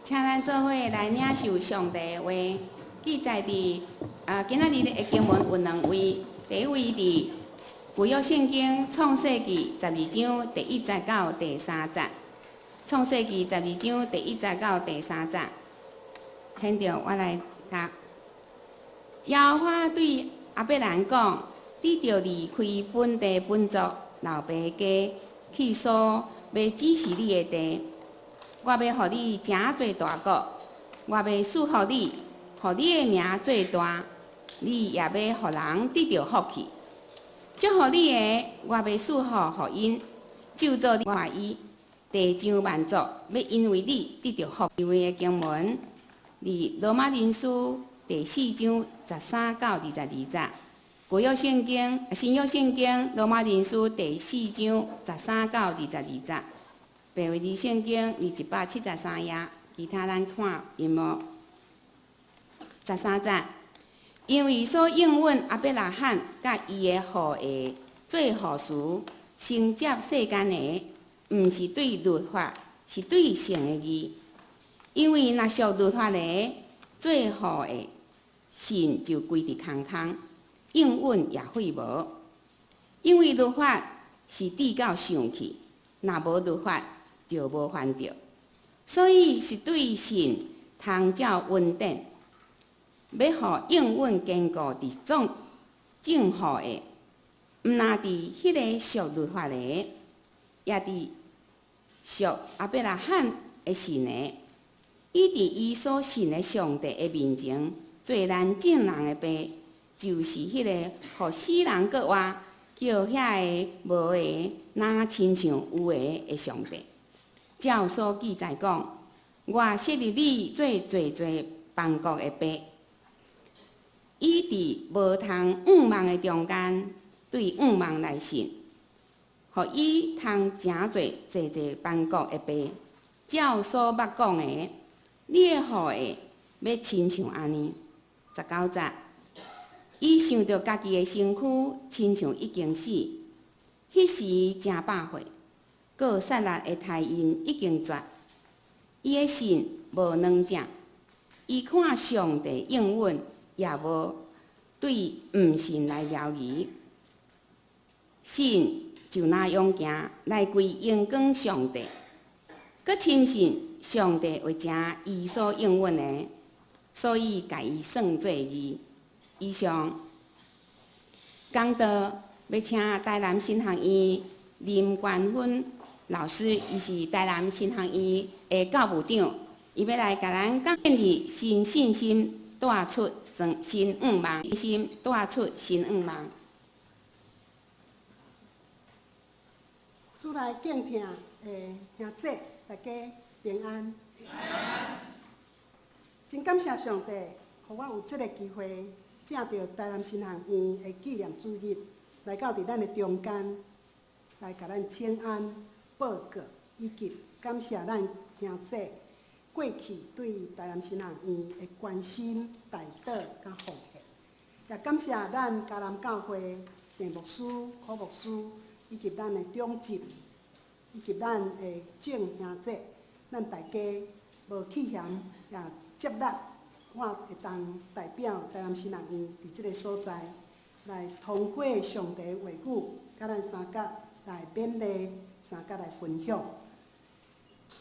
請咱做伙來領受上帝的話，記載佇啊，今仔日的經文有兩位，第一位佇舊約聖經創世記十二章第一節到第三節。創世記十二章第一節到第三節。現在我來讀。耶和華對亞伯蘭講：你著離開本地本族、老爸家，去所欲指示你的地。我欲予你成做大國，我欲賜福你，予你的名做大，你也欲予人得著福氣。祝福你的，我欲賜福予𪜶；咒詛你的，伊，地上萬族欲因為你得著福。第二位的經文，佇羅馬人書第四章十三到二十二節。舊約聖經、新約聖經羅馬人書第四章十三到二十二節。白話字聖經佇173頁，其他咱看螢幕。十三節，因為所應允亞伯拉罕佮伊的後裔做後嗣，承接世間的，毋是對律法，是對神的義。因為若屬律法的，做後裔，信就歸佇空空，應允也廢無。因為律法是至到上去，若無律法，就無犯著。所以是對信通照恩典，欲予應允堅固佇眾眾後裔，毋但佇彼个屬律法的，也佇屬亞伯拉罕的信的，伊佇伊所信的上帝的面前，做咱眾人的爸，就是彼个予死人閣活，叫遐个無的，若親像有的的上帝。照所記載講，我設立你做濟濟邦國的爸。伊佇無通向望的中間，對向望來信，予伊通成做濟濟邦國的爸。照所捌講的，你的後裔欲親像按呢。十九節，伊想著家己的身軀，親像已經死，彼時誠百歲，閣撒拉的胎孕已經絕。伊的信無軟正，伊看上帝應允，也無對毋信來猶疑。信就若勇行來歸榮光上帝，閣深信上帝會成伊所應允的，所以共伊算做義。以上講道欲請台南神學院林冠芬老師，伊是台南神學院的教務長，伊欲來共咱講建立新信心，帶出新新向望，心帶出新向望。主內敬疼的兄姊，大家平安。真感謝上帝，予我有這个機會，藉著台南神學院的紀念主日，來到佇咱的中間，來共咱請安報告，以及感謝咱兄姊過去對台南神學院的關心、代禱佮奉獻，也感謝咱迦南教會鄭牧師、柯牧師，以及咱的長執，以及咱的眾兄姊，咱大家無棄嫌，也接納我會當代表台南神學院佇這个所在，來通過上帝的話語，佮咱相佮來勉勵，相佮來分享。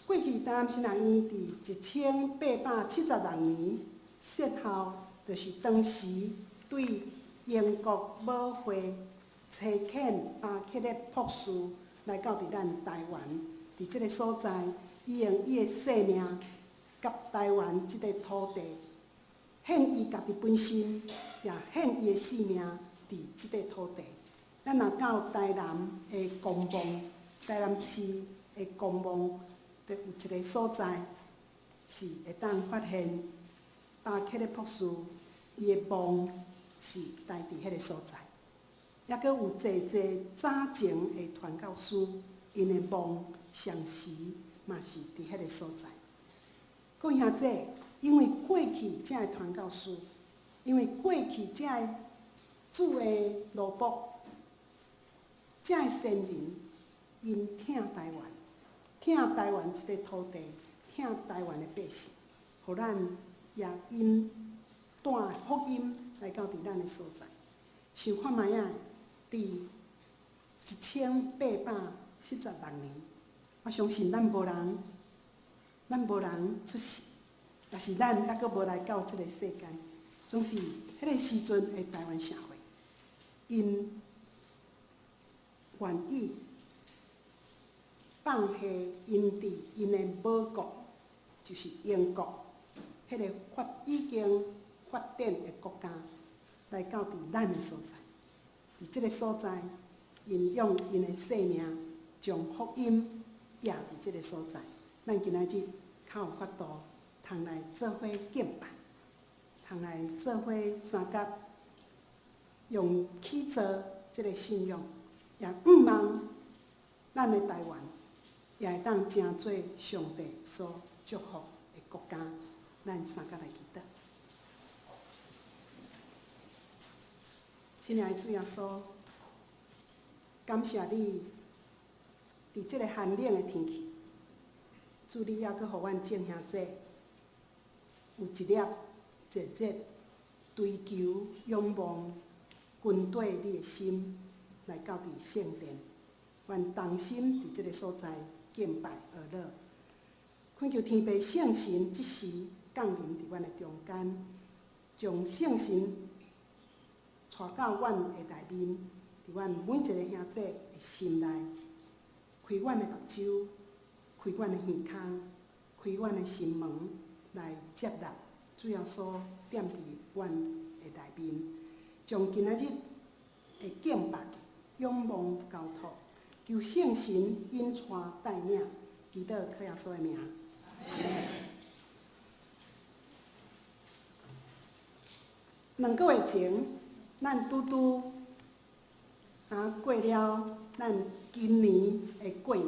過去台南神學院佇1876年設校，就是當時對英國母會差遣巴克勒博士來到佇咱台灣，佇這个所在，伊用伊的性命佮台灣這个土地，獻伊家己本身，也獻伊的性命佇這个土地。咱若到台南的公墓，台南市的公墓，就有一个所在是會當發現巴克勒博士伊的墓是待佇彼个所在，抑閣有濟濟早前的傳教士，𪜶的墓相時嘛是佇彼个所在。各位兄姊，因為過去遮的傳教士，因為過去遮的主的奴僕，遮的先人，𪜶疼台灣，疼台灣這个土地，疼台灣的百姓。予咱也𪜶帶福音來到佇咱的所在。想看覓仔，佇1876年，我相信咱無人，咱無人出世，也是咱猶閣無來到這個世間。總是彼個時陣的台灣社會，𪜶願意放下𪜶佇𪜶的母國，就是英國，彼個已經發展的國家，來到佇咱的所在。佇這個所在，𪜶用𪜶的性命將福音掖佇這個所在。咱今仔日較有法度通來做伙敬拜，通來做伙相佮，用去做這個信仰，也向望咱的台灣也會當成做上帝所祝福的國家。咱相佮來祈禱。親愛的主耶穌，感謝你，佇這個寒冷的天氣，主你猶閣予阮眾兄弟有一粒熱熱追求仰望跟綴你的心來到佇聖殿，阮同心佇這個所在敬拜哀禱，懇求天父聖神這時降臨佇阮的中間，將聖神帶到阮的內面，佇阮每一個兄弟的心內，開阮的目睭，開阮的耳孔，開阮的心門，來接納主耶穌踮佇阮的內面，將今仔日的敬拜、仰望交託，求聖神引帶帶領，祈禱靠耶穌的名。阿們。2個月前，咱拄拄過了咱今年的過年，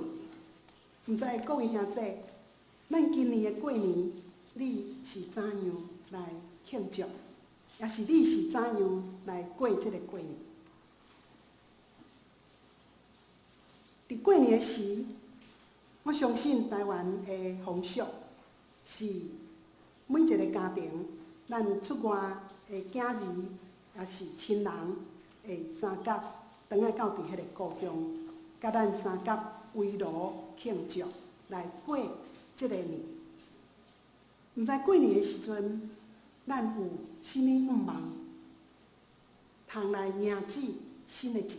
毋知各位兄弟，咱今年的過年，你是怎樣來慶祝？抑是你是怎樣來過這個過年？佇過年的時，我相信台灣的風俗是每一個家庭，咱出外的囝兒，抑是親人，會相佮轉來到佇彼個故鄉，佮咱相佮圍爐慶祝來過這個年。毋知過年的時陣，咱有啥物願望，通來迎接新的一年？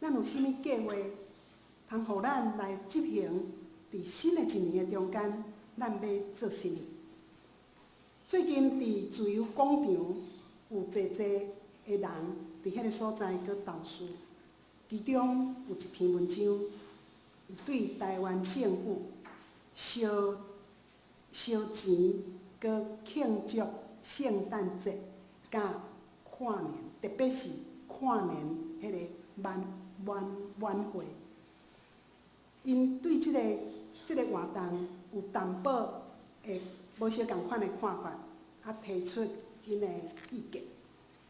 咱有啥物計劃，通予咱來執行？佇新的一年的中間，咱欲做啥物？最近佇自由廣場有濟濟的人佇彼個所在閣投訴，其中有一篇文章，伊對台灣政府燒燒錢閣慶祝聖誕節佮跨年，特別是跨年彼個晚會，𪜶對這個活動有淡薄的無相仝款的看法，提出𪜶的意見。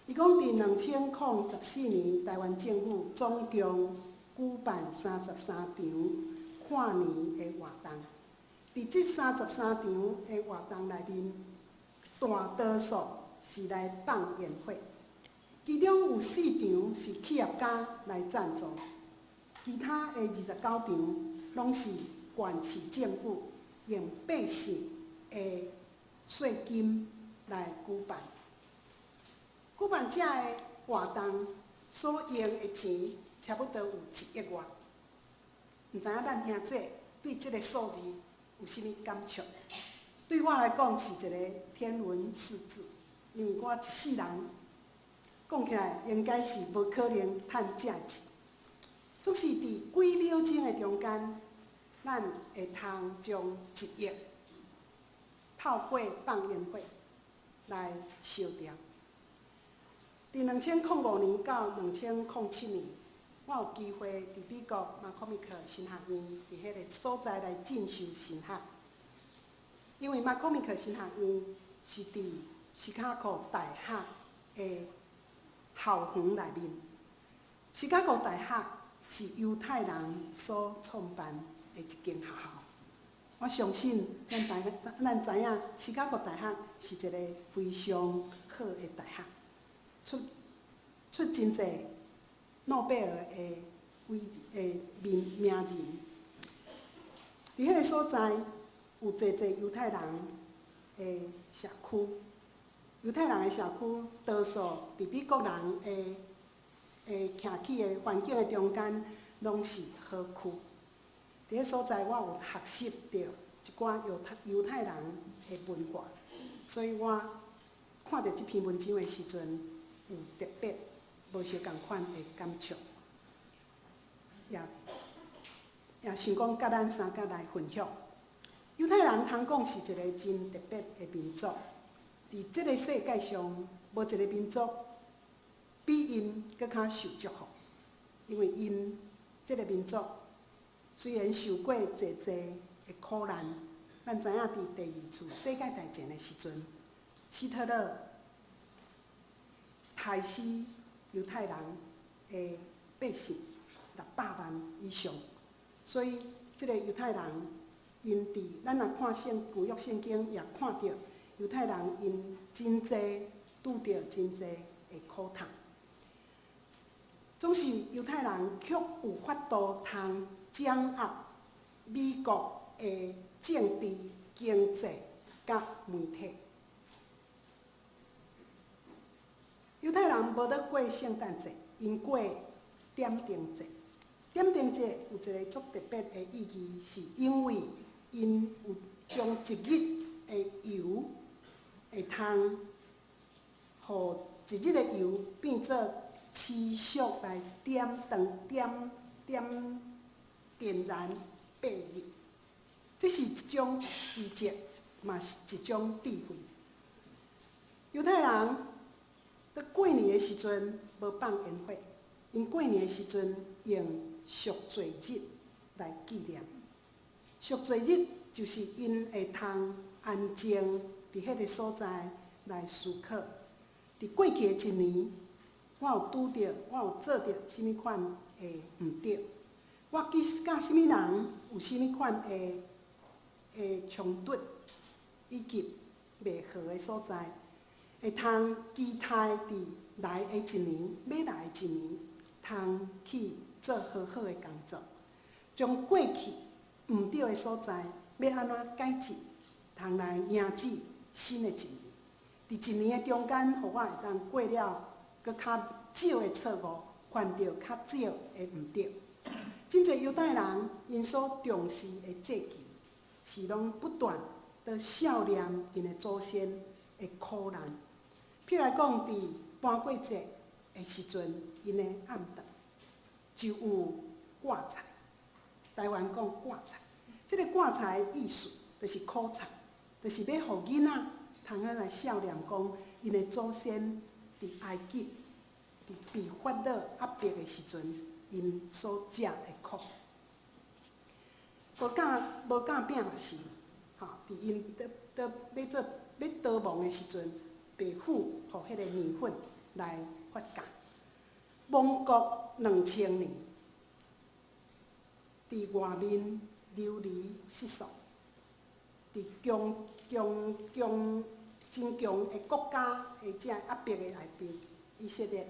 伊講佇2014年，台灣政府總共舉辦33場跨年的活動。佇這33場的活動內面，大多數是來放煙火，其中有4場是企業家來贊助，其他的29場攏是縣市政府用百姓的稅金來舉辦。舉辦這个活動所用的錢，差不多有1億外。毋知影咱兄弟對這個數字有啥物感觸？對我來講是一個天文數字，因為我一世人講起來應該是無可能趁這個錢。總是佇幾秒鐘的中間，咱會通將1億透過放煙火來燒掉。佇2005年到2007年，我有機會佇美國馬可米克神學院佇彼个所在來進修神學。因為馬可米克神學院是佇芝加哥大學的校園內面。芝加哥大學是猶太人所創辦的一間學校。我相信咱大咱知影，芝加哥大學是一個非常好的大學，出真濟諾貝爾的偉的名人。佇彼个所在有濟濟猶太人的社區，猶太人的社區多數佇美國人的徛起的環境的中間，攏是好區。佇彼所在，我有學習著一寡猶太人的文化，所以我看著這篇文章的時陣，有特別無相仝款的感觸，也想講佮咱三個來分享。猶太人通講是一個真特別的民族，佇這个世界上，無一个民族比𪜶閣較受祝福，因為𪜶這个民族雖然受過濟濟的苦難，咱知影佇第二次世界大戰的時陣，希特勒刣死猶太人的百姓600萬以上，所以這个猶太人𪜶佇咱若看舊約聖經，也看著猶太人𪜶真濟拄著真濟的苦痛。總是猶太人卻有法度通掌握美國的政治、經濟佮媒體。猶太人無咧過聖誕節，𪜶過點燈節。點燈節有一个足特別的意義，是因為𪜶有將一日的油會通，予一日的油變做持續來點燈、點燃8日。這是一種奇蹟，嘛是一種智慧。猶太人佇過年的時陣無放煙火，𪜶過年的時陣用贖罪日來紀念。贖罪日就是𪜶會通安靜佇彼个所在來思考，佇過去的一年，我有拄著，我有做著啥物款的毋對，我佮啥物人有啥物款的衝突以及袂和的所在，會通期待佇來的一年，欲來的一年，通去做好好的工作，將過去毋對的所在，欲按怎改進，通來迎接新的一年。佇一年的中間，予我會當過了閣較少的錯誤，犯著較少的毋對。真濟猶太人，𪜶所重視的節期，是攏不斷佇數念𪜶的祖先的苦難。譬如來講，佇搬過節的時陣，𪜶的暗頓就有掛菜。台灣講掛菜，這个掛菜的意思就是苦菜，就是欲予囡仔通好來數念講，𪜶的祖先佇埃及，佇被法老壓迫的時陣，𪜶所食的苦。無夾餅嘛是，吼，佇𪜶佇欲做欲逃亡的時陣，爸母予彼个麵粉來發酵。亡國2000年，佇外面流離失所，佇強強強真強的國家的這壓迫的內面，以色列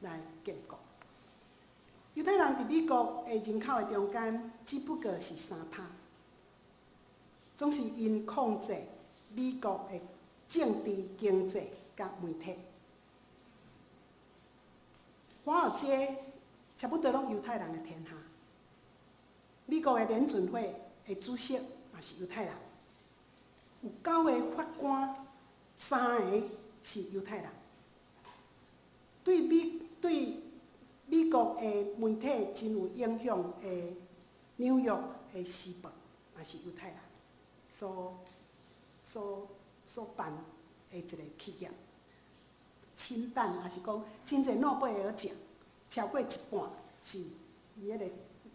來建國。猶太人佇美國的人口的中間，只不過是3趴，總是𪜶控制美國的政治、經濟佮媒體。華爾街差不多攏猶太人的天下。美國的聯準會的主席嘛是猶太人，有九个法官，三个是猶太人。對美國的媒體真有影響的紐約的時報，嘛是猶太人所辦的一個企業。氫彈，抑是講真濟諾貝爾獎，超過一半是伊彼个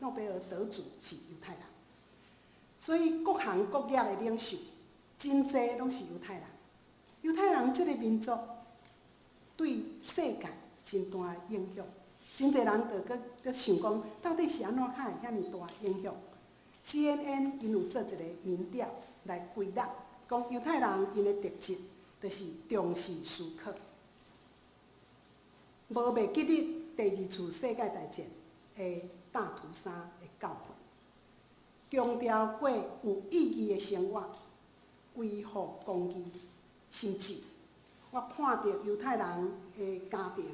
諾貝爾得主是猶太人。所以各行各業的領袖，真濟攏是猶太人。猶太人這个民族對世界真大的影響，真濟人就閣閣想講，到底是按怎才會遐爾大影響？ CNN 𪜶有做一个民調來歸納，講猶太人𪜶的特質就是重視思考，無袂記得第二次世界大戰的大屠殺的教訓，強調過有意義的生活，維護公義，甚至我看著猶太人的家庭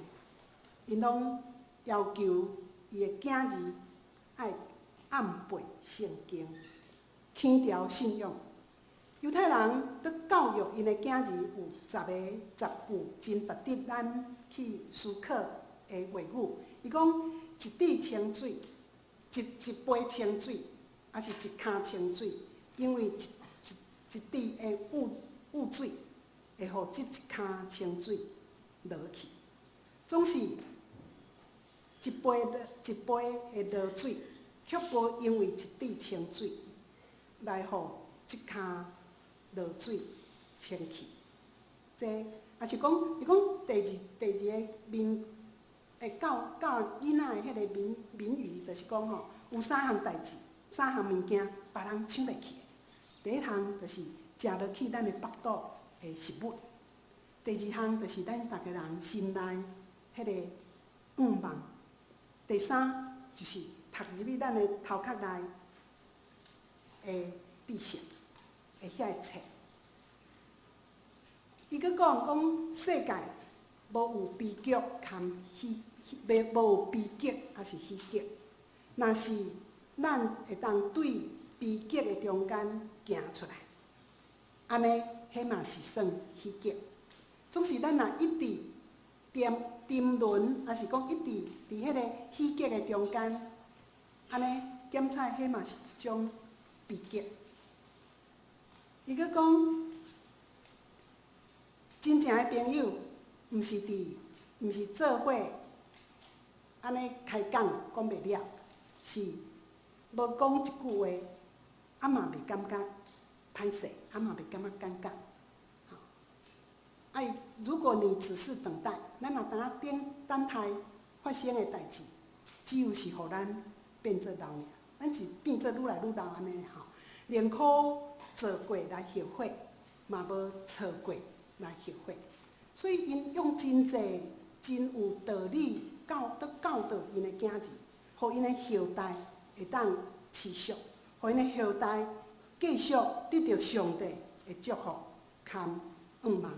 ，𪜶攏要求伊的囝兒愛暗背聖經，強調信仰。猶太人佇教育𪜶的囝兒有十个十句真值得咱去思考的話語。伊講一滴清水，一杯清水，抑是一跤清水，因為一滴的雨水會予這一跤清水落去。總是一杯一杯的濁水，卻無因為一滴清水來予這跤濁水清去。這抑是講，伊講第二個民會教教囡仔的彼個民語，就是講吼，有三項代誌，三項物件，別人搶袂去的。第一項就是食落去咱的腹肚的食物；第二項就是咱逐家人心內彼個願望；第三就是讀入去咱的頭殼內的知識的遐個冊。伊閣講講世界無有悲劇含喜，無有悲劇抑是喜劇。若是咱會當對悲劇的中間行出來，按呢，彼嘛是算喜劇。總是咱若一直沉淪，抑是講一直佇彼個喜劇的中間，按呢，檢查彼嘛是一種悲劇。伊閣講，真正的朋友，毋是做伙按呢開講講袂了，是無講一句話，啊嘛袂感覺歹勢，啊嘛袂感覺尷尬。啊，如果你只是等待，咱若當等待發生的代誌，只有是予咱變做老爾，咱是變做愈來愈老按呢吼。寧可做過來後悔，嘛無錯過來後悔。所以𪜶用真濟真有道理教導𪜶的囝兒，予𪜶的後代會當持續，予𪜶的後代繼續得著上帝的祝福含願望。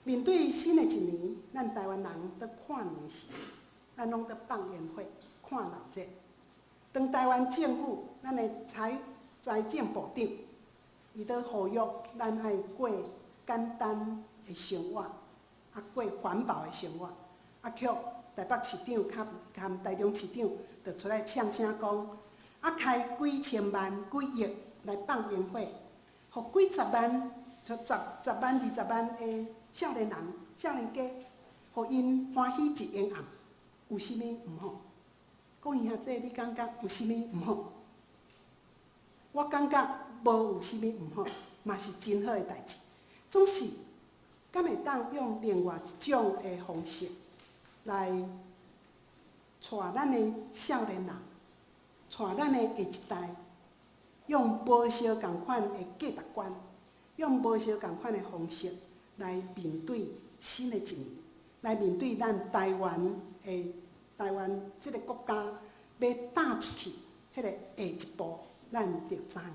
面對新的一年，咱台灣人佇跨年時，咱攏佇放煙火、看鬧熱。當台灣政府，咱的財政部長，伊佇呼籲咱愛過簡單的生活，啊過環保的生活，啊卻台北市長佮台中市長就出來嗆聲講，啊開幾千萬、幾億來放煙火，予幾十萬、十萬、20萬的少年人、少年家，予𪜶歡喜一暝暗，有啥物毋好？講伊遐濟，你感覺有啥物毋好？我感覺無有啥物毋好，嘛是真好的代誌。總是，敢會當用另外一種的方式來帶咱的少年人，帶咱的下一代，用無相仝款的價值觀，用無相仝款的方式來面對新的一年，來面對咱台灣這个國家欲踏出去，彼个下一步，咱著怎樣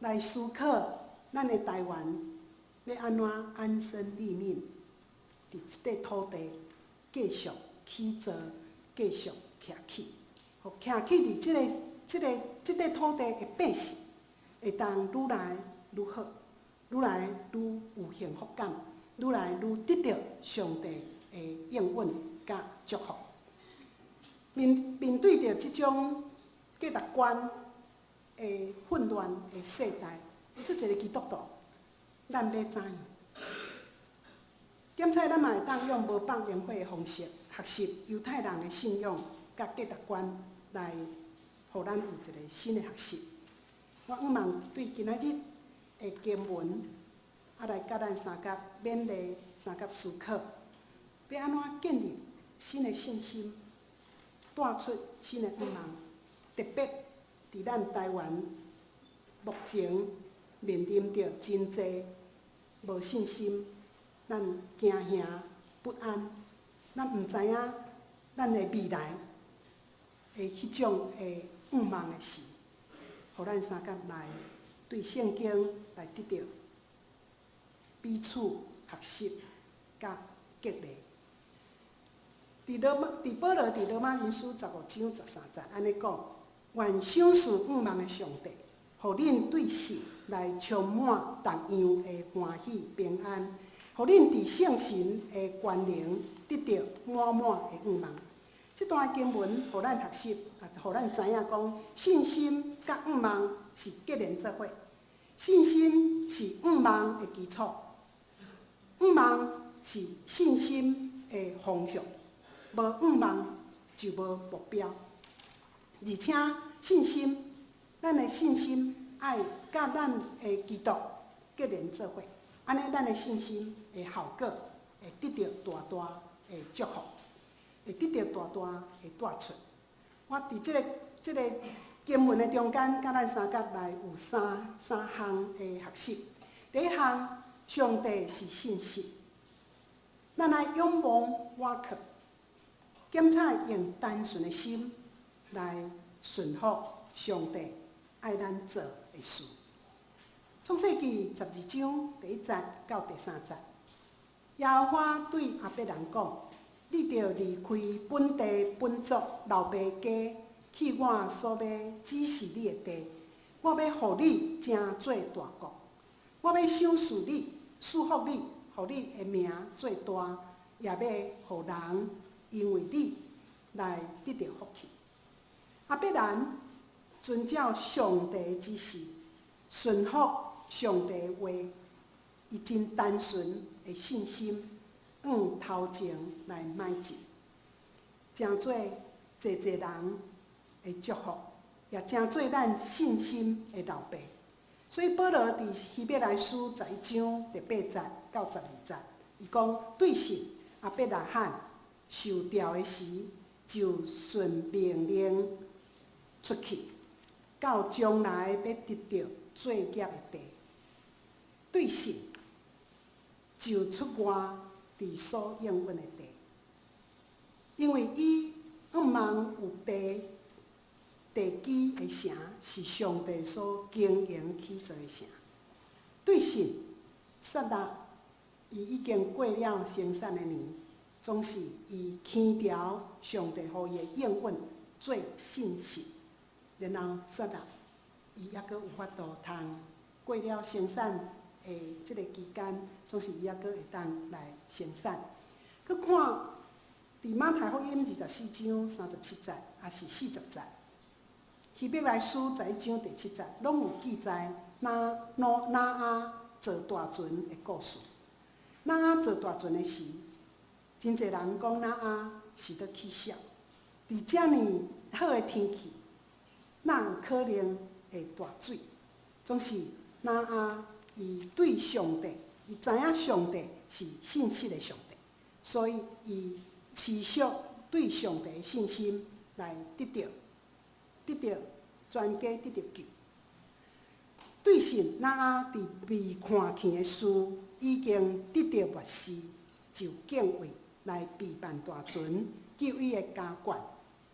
來思考咱的台灣欲按怎安身立命，佇這塊土地繼續起造，繼續徛起，予徛起佇這塊土地的百姓，會當愈來愈好，愈來愈有幸福感，愈來愈得著上帝的應允佮祝福。面對著這種價值觀的混亂的世代，做一个基督徒，咱欲怎樣？檢採咱嘛會當用無放煙火的方式，學習猶太人的信仰佮價值觀，來予咱有一个新的學習。我向望對今仔日的經文，啊來佮咱相佮勉勵、相佮思考，欲按怎建立新的信心，帶出新的向望，特別佇咱台灣目前面臨著真濟無信心，咱驚嚇不安，咱毋知影咱的未來的彼種的向望的時，予咱相佮來對聖經來得著彼此學習佮激勵。佇羅馬，佇保羅佇羅馬人書15章13節按呢講：願賞賜向望的上帝，予恁對信來充滿同樣的歡喜平安，予恁佇聖神的權能得著滿滿的向望。這段經文予咱學習，啊，予咱知影講，信心佮向望是結連做伙。信心是向望的基礎，向望是信心的方向。無向望就無目標，而且信心，咱的信心愛佮咱的基督結連做伙，按呢咱的信心的效果會得著大大的祝福，會得著大大的帶出。我佇這個經文的中間，佮咱相佮來有三項的學習。第一項，上帝是信實，咱愛仰望倚靠。檢查用單純的心來順服上帝愛咱做的事。創世記12章第1節到第3節，耶和華對亞伯蘭講：你著離開本地本族老爸家，去我所欲指示你的地。我欲予你成做大國，我欲賞賜你，賜福你，予你的名做大，也欲予人因為你來得著福氣。亞伯蘭遵照上帝的指示，順服上帝的話，伊真單純的信心向頭前來邁進，成做濟濟人的祝福，也成做咱信心的老爸。所以保羅佇希伯來書11章第8節到12節，伊講對信亞伯拉罕受召的時，就順命令出去，到將來欲得著做業的地。對信就出外佇所應允的地，因為伊向望有地地基的城，是上帝所經營起造的城。對信撒拉伊已經過了生產的年，總是伊牽牢上帝予伊的應允做信實，然後撒拉伊猶閣有法度通過了生產的這个期間，總是伊猶閣會當來生產。閣看佇馬太福音24章37節，抑是40節，希伯來書11章第7節，攏有記載挪亞造大船的故事。挪亞造大船的時，真濟人講挪亞是咧起痟，佇遮爾好的天氣，哪有可能會大水？總是挪亞伊對上帝，伊知影上帝是信實的上帝，所以伊持續對上帝的信心來得著全家得著救。對信挪亞佇未看見的事已經得著默示，就敬畏來備辦大船，救伊的家眷。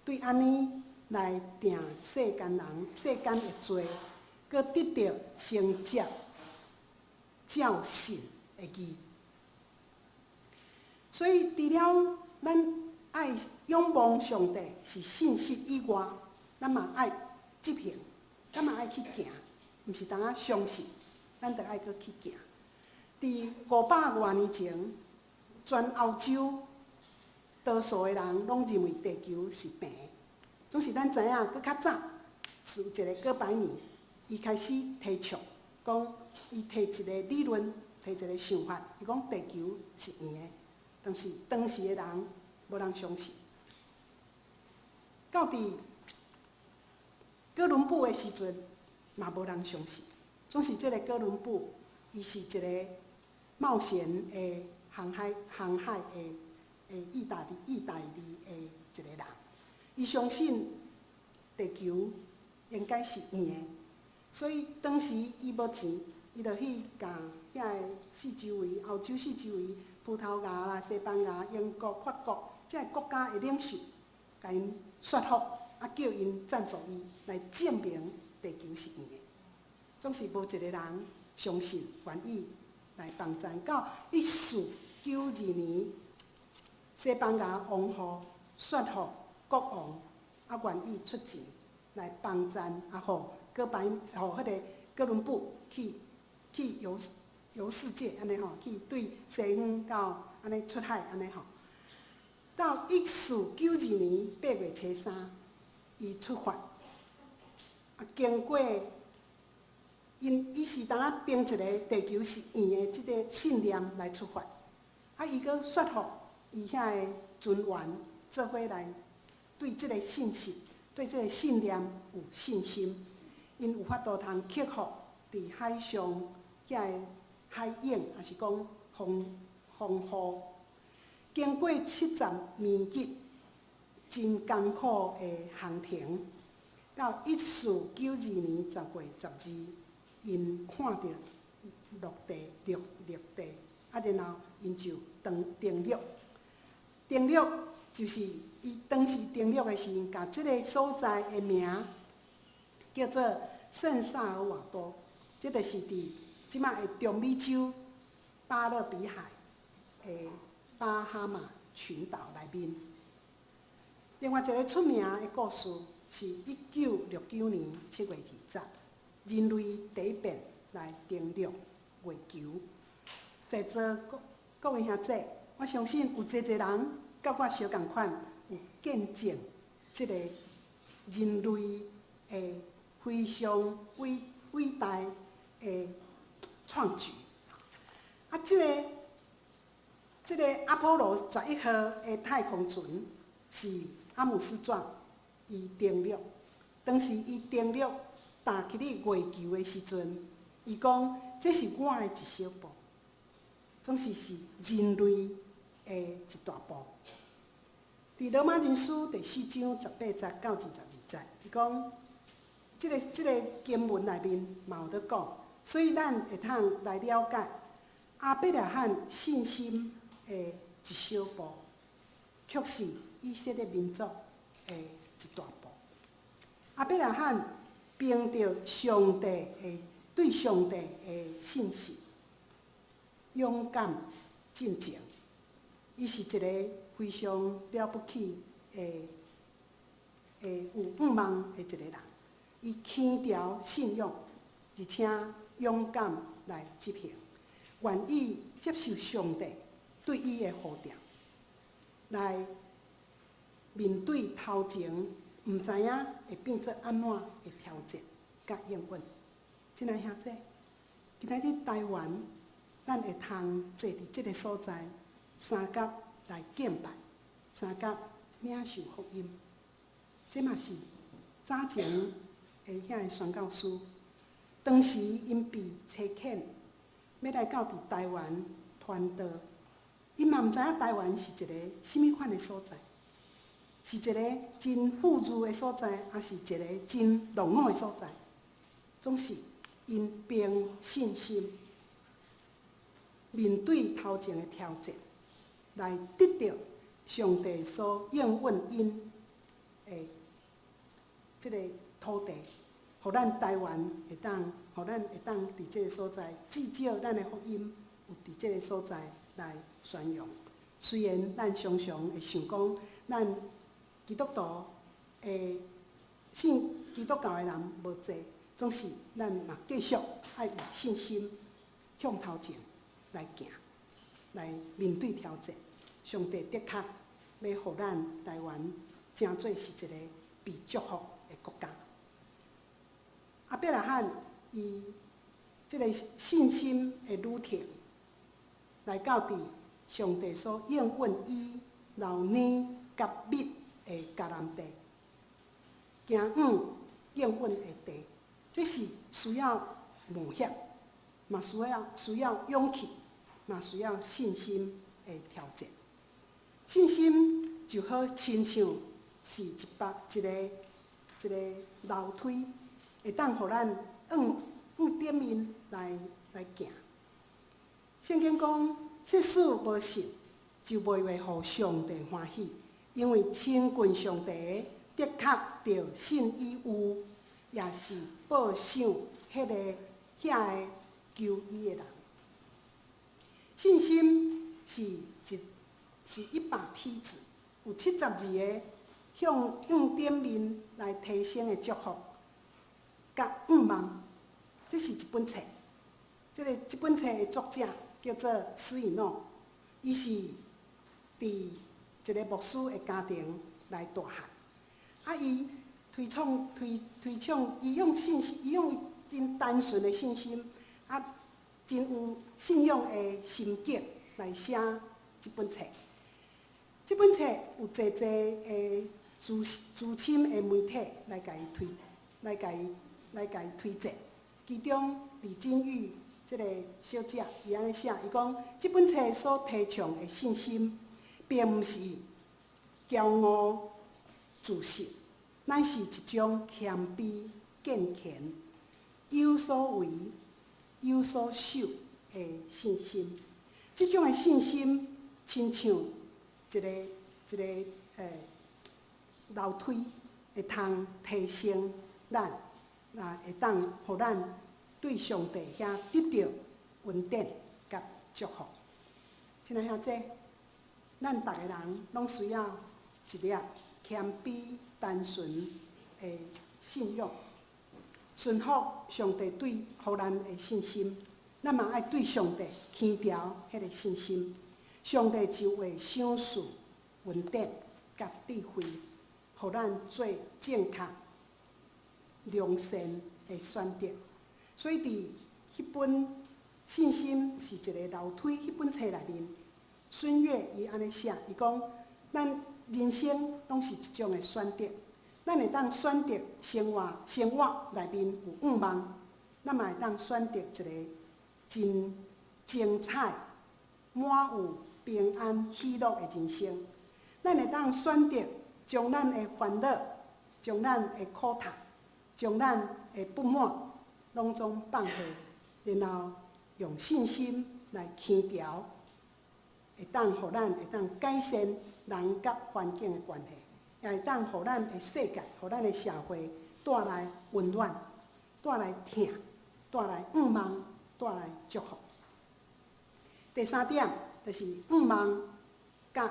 對按呢來定世間人世間的罪，閣得著承接照信的義。所以除了咱愛仰望上帝是信實以外，咱嘛愛執行，咱嘛愛去行，毋是單仔相信，咱著愛閣去行。佇500外年前，全歐洲多數的人攏認為地球是平的。總是咱知影，閣較早是有一個哥白尼，伊開始提倡講，伊提一個理論，提一個想法，伊講地球是圓的。但是當時的人無人相信。到佇哥倫布的時陣，嘛無人相信。總是這個哥倫布，伊是一個冒險的航海的意大利的一個人。伊相信地球應該是圓的。所以當時伊無錢，伊就去共遐个四周圍，歐洲四周圍，葡萄牙啦、西班牙、英國、法國，這个國家的領袖，共𪜶說服，啊叫𪜶贊助伊來證明地球是圓的。總是無一个人相信，願意來幫贊。到1492年，西班牙王后說服國王，啊願意出錢來幫贊，啊予哥白，予彼个哥倫布去遊遊世界，按呢吼，去對西方到按呢出海，按呢吼。到1492年8月初三，伊出發，啊經過𪜶伊是當仔憑一个地球是圓的這个信念來出發，啊伊閣說服伊遐个船員做伙來對這个信息、對這个信念有信心，𪜶有法度通克服佇海上遐个海湧，抑是講風風雨。經過70餘日真艱苦的航程，到1492年10月12，𪜶看著陸地陸陸地，啊，然後𪜶就登登陸。登陸就是伊當時登陸的時陣，共這个所在的名叫做聖薩爾瓦多，這就是佇這擺的中美洲巴勒比海的巴哈馬群島內面。另外一个出名的故事是1969年7月20，人類第一遍來登陸月球。在座各各位兄弟，我相信有濟濟人佮我相仝款，有見證這个人類的非常偉偉大的創舉。啊，這个阿波羅11號的太空船是阿姆斯壯伊登陸，當時伊登陸踏去咧月球的時陣，伊講這是我的一小步，總是是人類的一大步。佇羅馬人書第四章18節到22節，伊講，這个經文內面嘛有咧講，所以咱會通來了解亞伯拉罕信心的一小步，卻是以色列民族的一大步。亞伯拉罕憑著上帝的對上帝的信心，勇敢進前。伊是一个非常了不起的、的有願望的一个人。伊堅牢信仰，而且勇敢來執行，願意接受上帝對伊的呼召，來面對頭前毋知影會變做按怎的挑戰佮應允。親愛兄弟，今仔日台灣，咱會通坐佇這个所在，三佮來敬拜，三佮領受福音，這嘛是早前的遐个宣教師，當時𪜶被差遣，欲來到佇台灣傳道，𪜶嘛毋知影台灣是一個啥物款的所在，是一個真富裕的所在，抑是一個真落伍的所在。總是𪜶憑信心面對頭前的挑戰，來得著上帝所應允𪜶的這个土地，予咱台灣會當，予咱會當佇這个所在，至少咱的福音有佇這个所在來宣揚。雖然咱常常會想講，咱基督徒的信基督教的人無濟，總是咱嘛繼續愛有信心向頭前來行，來面對挑戰。上帝的確欲予咱台灣成做是一個被祝福的國家。亞伯拉罕伊這个信心的旅程，來到佇上帝所應允伊流奶佮蜜的迦南地，行往應允的地，這是需要冒險，嘛需要勇氣，嘛需要信心的挑戰。信心就好親像是一百一个一个樓梯，會當予咱向向頂面來行。聖經講，即使無信，就袂會予上帝歡喜，因為親近上帝的確著信伊有，也是報賞彼個遐个求伊的人。信心是一是一把梯子，有72個向向頂面來提升的祝福，佮願望。這是一本冊，這本冊的作者叫做斯以諾，伊是佇一個牧師的家庭來大漢。啊，伊推崇推推崇，伊用信心，伊用伊真單純的信心，啊，真有信仰的心境來寫這本冊。這本冊有濟濟的資資深的媒體來共伊推薦。其中李金玉這個小姐，伊按呢寫，伊講這本冊所提倡的信心，並毋是驕傲自信，乃是一種謙卑、敬虔、有所為、有所守的信心。這種的信心，親像一個一個樓梯，會通提升咱，也會當予咱對上帝遐得著恩典佮祝福。親愛兄弟，咱逐个人攏需要一粒謙卑、單純的信仰，順服上帝對予咱的信心。咱嘛愛對上帝牽牢彼个信心，上帝就會賞賜恩典佮智慧，予咱做正確、良善的選擇。所以佇彼本信心是一个樓梯彼本冊內面，孫悅伊按呢寫，伊講咱人生攏是一種的選擇，咱會當選擇生活內面有願望，咱嘛會當選擇一个真精彩、滿有平安、喜樂的人生。咱會當選擇將咱的煩惱、將咱的苦痛、將咱的不滿，攏總放下，然後用信心來牽牢，會當予咱會當改善人佮環境的關係，也會當予咱的世界、予咱的社會帶來溫暖、帶來疼、帶來願望、帶來祝福。第三點就是願望佮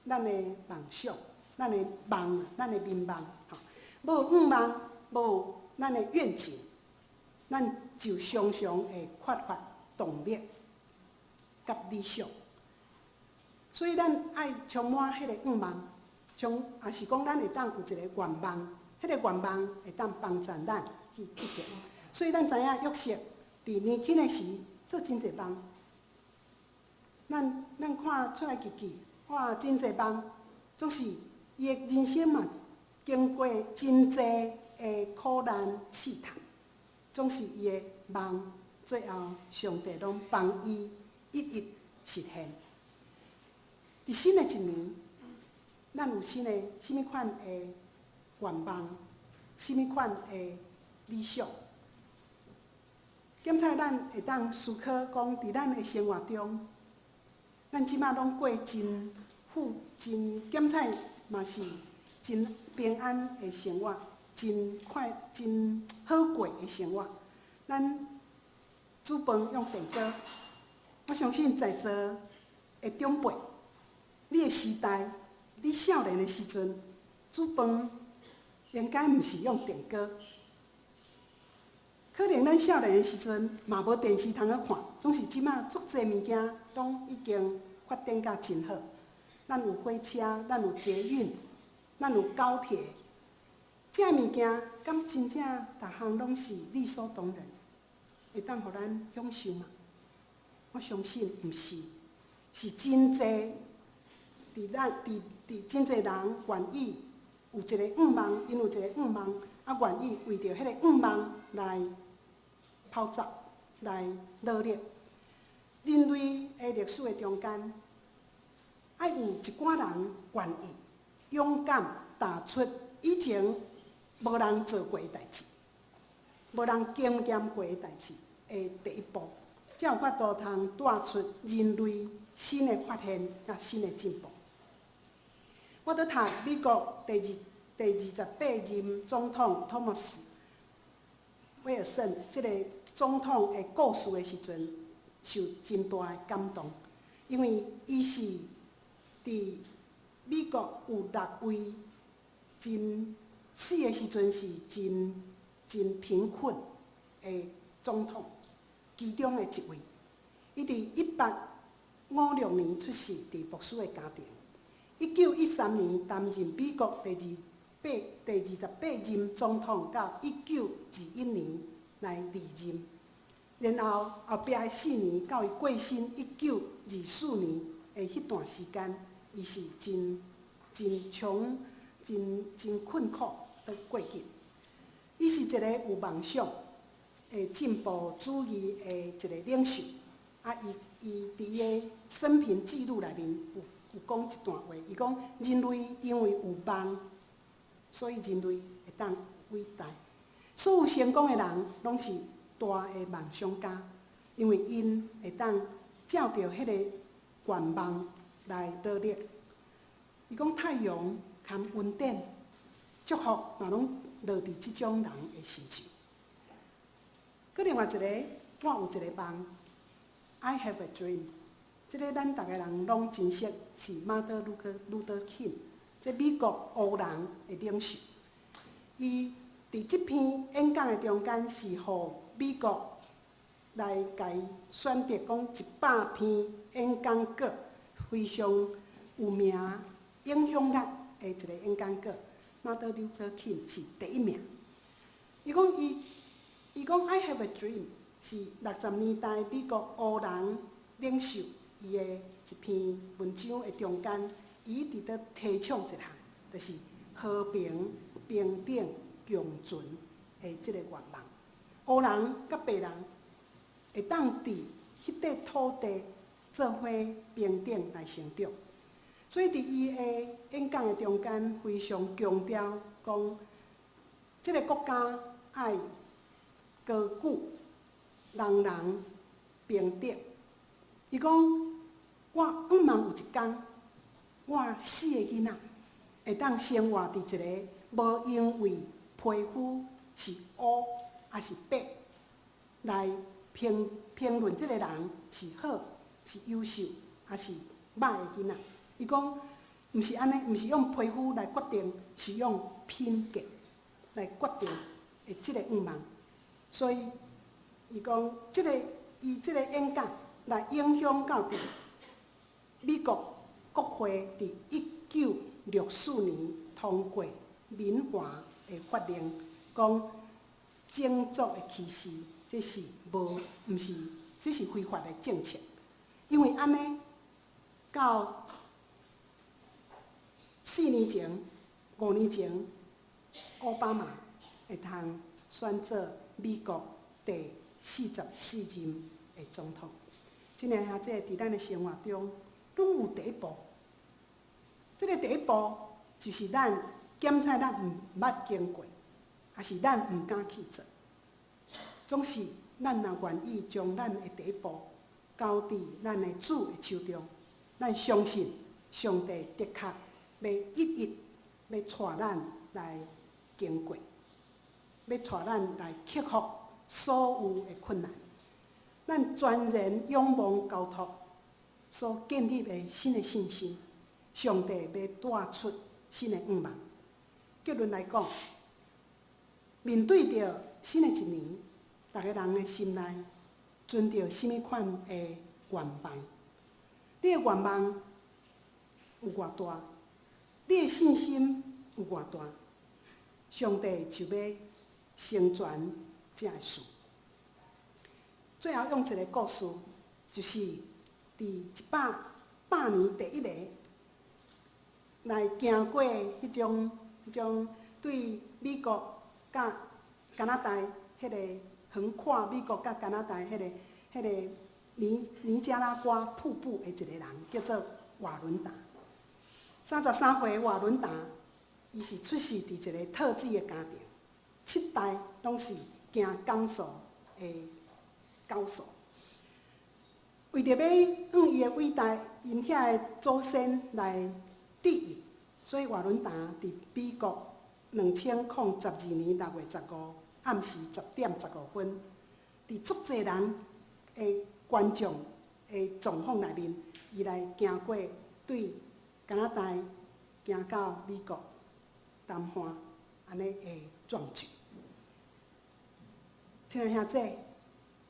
咱的夢想、咱的夢、咱的眠夢，吼，無願望，無咱的願景，咱就常常會缺乏動力佮理想。所以咱愛充滿彼個願望，像也是講咱會當有一個願望，彼個願望會當幫助咱去執行。所以咱知影約瑟佇年輕的時做真濟夢。咱看出埃及記，哇，真濟夢，總是伊的人生嘛，經過真濟的苦難試探，總是伊的夢，最後上帝攏幫伊一一實現。佇新的一年，咱有新的啥物款的願望，啥物款的理想？檢查咱會當思考講，佇咱的生活中，咱這馬攏過真富、真檢查嘛是真平安的生活，真快、真好過的生活。咱煮飯用電鍋，我相信在座的長輩，你的時代，你少年的時陣，煮飯應該毋是用電鍋。可能咱少年的時陣嘛無電視通好看，總是這馬足濟物件攏已經發展甲真好。咱有火車，咱有捷運，咱有高鐵，這物件敢真正逐項攏是理所當然，會當予咱享受嗎？我相信毋是，是真濟佇咱佇佇真濟人願意有一個願望，𪜶有一個願望，啊願意為著彼個願望來跑走，來努力。人類的歷史的中間，愛有一寡人願意勇敢踏出以前無人做過的代誌，無人經驗過的代誌的第一步，才有法度通帶出人類新的發現佮新的進步。我佇讀美國第28任總統托馬斯威爾遜這個總統的故事的時陣，受真大的感動，因為伊是佇美國有六位真死的時陣是真真貧困的總統，其中的一位。伊佇1856年出世佇牧師的家庭，1913年擔任美國第28任總統，到1921年來離任，然後後壁的4年到伊過身1924年的彼段時間，伊是真真窮、真真困苦的過去。伊是一個有夢想、的進步主義的一個領袖。啊，伊伊佇伊的生平記錄內面有講一段話，伊講人類因為有夢，所以人類會當偉大。所有成功的人，攏是大的夢想家，因為𪜶會當照著彼個願望來努力。伊講太陽含恩典、祝福嘛，攏落佇這種人的身上。閣另外一個，我有一個夢，I have a dream。這個咱逐个人攏真熟，是馬丁路德金，這美國黑人的領袖。伊佇這篇演講的中間，是予美國來共伊選擇講100篇演講稿非常有名、影響力的一個演講稿。馬丁路德金是第一名。伊講 I have a dream 是60年代美國黑人領袖伊的一篇文章的中間，伊一直咧提倡一項，就是和平、平等、共存的這個願望。黑人佮白人會當佇彼塊土地做伙平等來成長。所以佇伊的演講的中間，非常強調講，這個國家愛高舉人人平等。伊講，我向望有一工，我四个囡仔會當生活佇一個無因為皮膚是烏抑是白來評論這個人是好是優秀抑是歹的囡仔。伊講，毋是按呢，毋是用皮膚來決定，是用品格來決定的這個願望。所以，伊講，這個伊這個演講來影響到佇美國國會佇1964年通過民華的法令，講種族的歧視，這是無，毋是，這是非法的政策。因為按呢，到4年前、5年前，奧巴馬會通選做美國第44任的總統。親愛兄弟，佇咱的生活中，攏有第一步。這個第一步就是咱檢查咱毋捌經過，抑是咱毋敢去做。總是咱若願意將咱的第一步交佇咱的主的手中，咱相信上帝的確欲一一欲帶咱來經過，欲帶咱來克服所有的困難。咱全然仰望交託所建立的新的信心，上帝欲帶出新的願望。結論來講，面對著新的一年，逐个人的心內存著啥物款的願望？你的願望有偌大？你的信心有偌大？上帝就欲成全這个事。最後用一個故事，就是佇100年第一个來行過彼種對美國佮加拿大彼個橫跨美國佮加拿大彼個尼加拉瓜瀑布的一個人，叫做瓦倫達。33歲瓦倫達，伊是出世佇一個特技的家庭。七代攏是行鋼索的高手。為著欲向伊的偉大，𪜶遐的祖先來致意，所以瓦倫達佇美國2022年6月15暗時10點15分，佇足濟人的觀眾的狀況內面，伊來行過對加拿大行到美國東岸按呢的壯舉。親愛兄弟，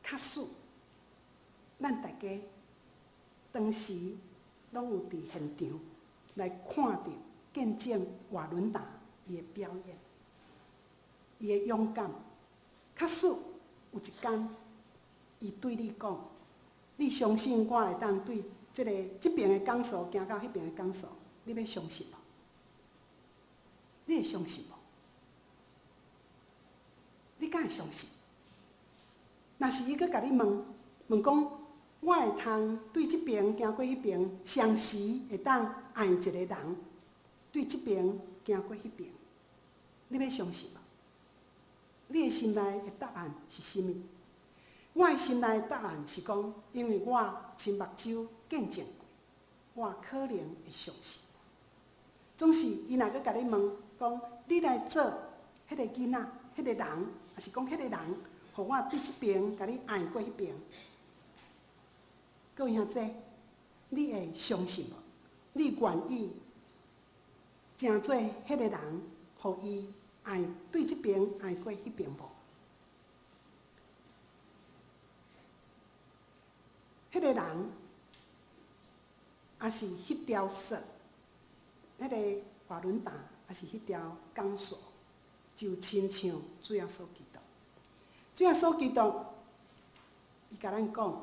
假使咱大家當時攏有佇現場來看著見證瓦倫達伊的表演，伊的勇敢。假使有一工，伊對你講，你相信我會當對這个這爿的鋼索行到彼爿的鋼索，你欲相信無？你會相信無？你敢會相信？若是伊閣共你問問講，我會通對這爿行過彼爿，雙時會當愛一個人，對這爿行過彼爿，你欲相信無？你的心內的答案是啥物？我的心內的答案是講，因為我親目睭見證過，我可能會相信。總是伊若閣共你問講，你來做彼个囡仔、彼个人，抑是講彼个人，予我對這爿共你愛過彼爿，各位兄弟，你會相信無？你願意成做彼个人，予伊愛對這爿愛過彼爿無？彼个人，抑是彼條索，彼个瓦倫達，抑是彼條鋼索，就親像主耶穌基督。主耶穌基督，伊共咱講：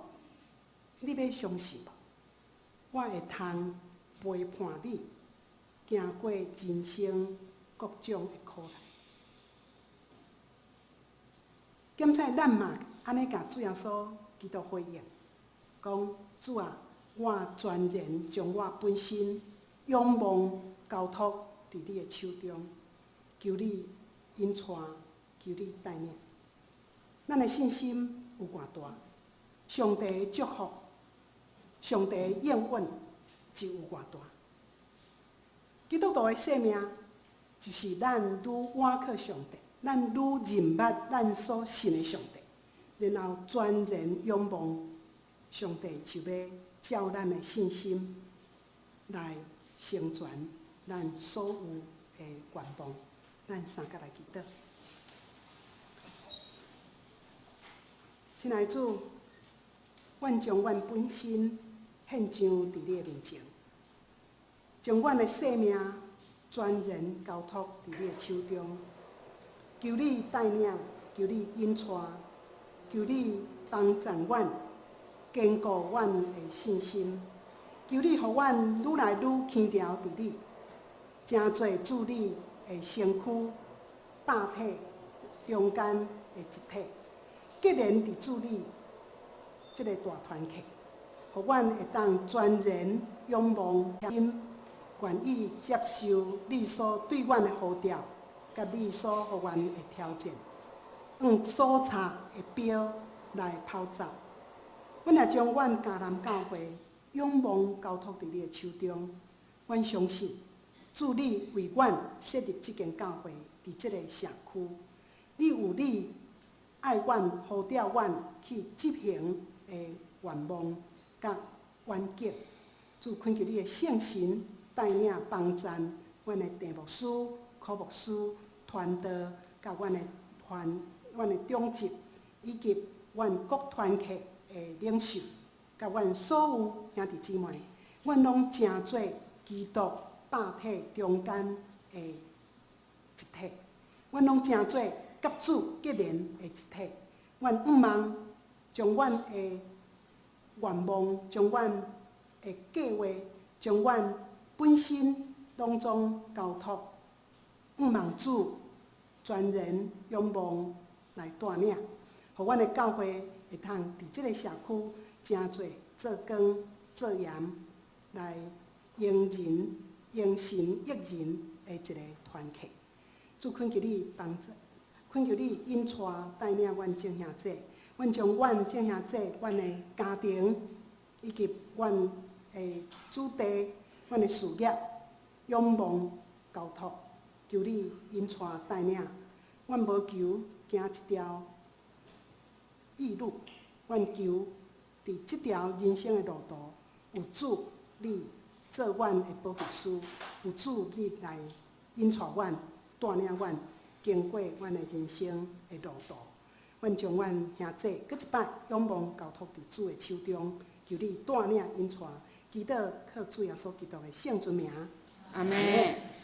你欲相信無？我會通陪伴你，行過人生各種的苦難。敢才咱嘛按呢共主耶穌基督回應，講主啊，我全然將我本身仰望交託佇你的手中，求你引帶，求你帶領。咱的信心有偌大，上帝的祝福、上帝的應允就有偌大。基督徒的生命就是咱愈倚靠上帝，咱愈認捌咱所信的上帝，然後全然仰望上帝，就欲照咱的信心來成全咱所有的願望。咱三佮來祈禱。親愛的主，阮將阮本身獻上佇你的面前，將阮的生命全然交託佇你的手中，求你帶領，求你引帶，求你幫助阮，堅固阮的信心，求你予阮愈來愈輕牢佇你，成做主你的身軀百體中間的一體。結連佇主你這个大團契，予阮會當全然仰望心，願意接受你所對阮的呼召，佮你所予阮的挑戰，用所差的標來跑走。阮也將阮迦南教會仰望交託佇你的手中，阮相信主你為阮設立這間教會佇這个社區，你有你愛阮、呼召阮去執行的願望佮願景。主懇求你的聖神帶領幫贊阮的鄭牧師、柯牧師、傳道，佮阮的團、阮的長執，以及阮各團契的領袖，佮阮所有兄弟姊妹，阮攏成做基督百體中間的一體，阮攏成做佮主結連的一體。阮向望將阮的願望、將阮的計劃、將阮本身攏總交託，向望主全然仰望來帶領，予阮的教會會通佇這个社區成做做光做鹽，來榮人、榮神益人的一个團契。主懇求你幫助。懇求你引帶帶領阮眾兄弟，阮將阮眾兄弟、阮的家庭以及阮的子弟、阮的事業仰望交託，求你引帶帶領。阮無求行一條易路，阮求佇這條人生的路途，有主你做阮的保護師，有主你來引帶阮、帶領阮經過阮的人生的路途。阮將阮兄弟閣一擺仰望交託佇主的手中，求你帶領引帶，祈禱靠主耶穌基督的聖尊名。阿們。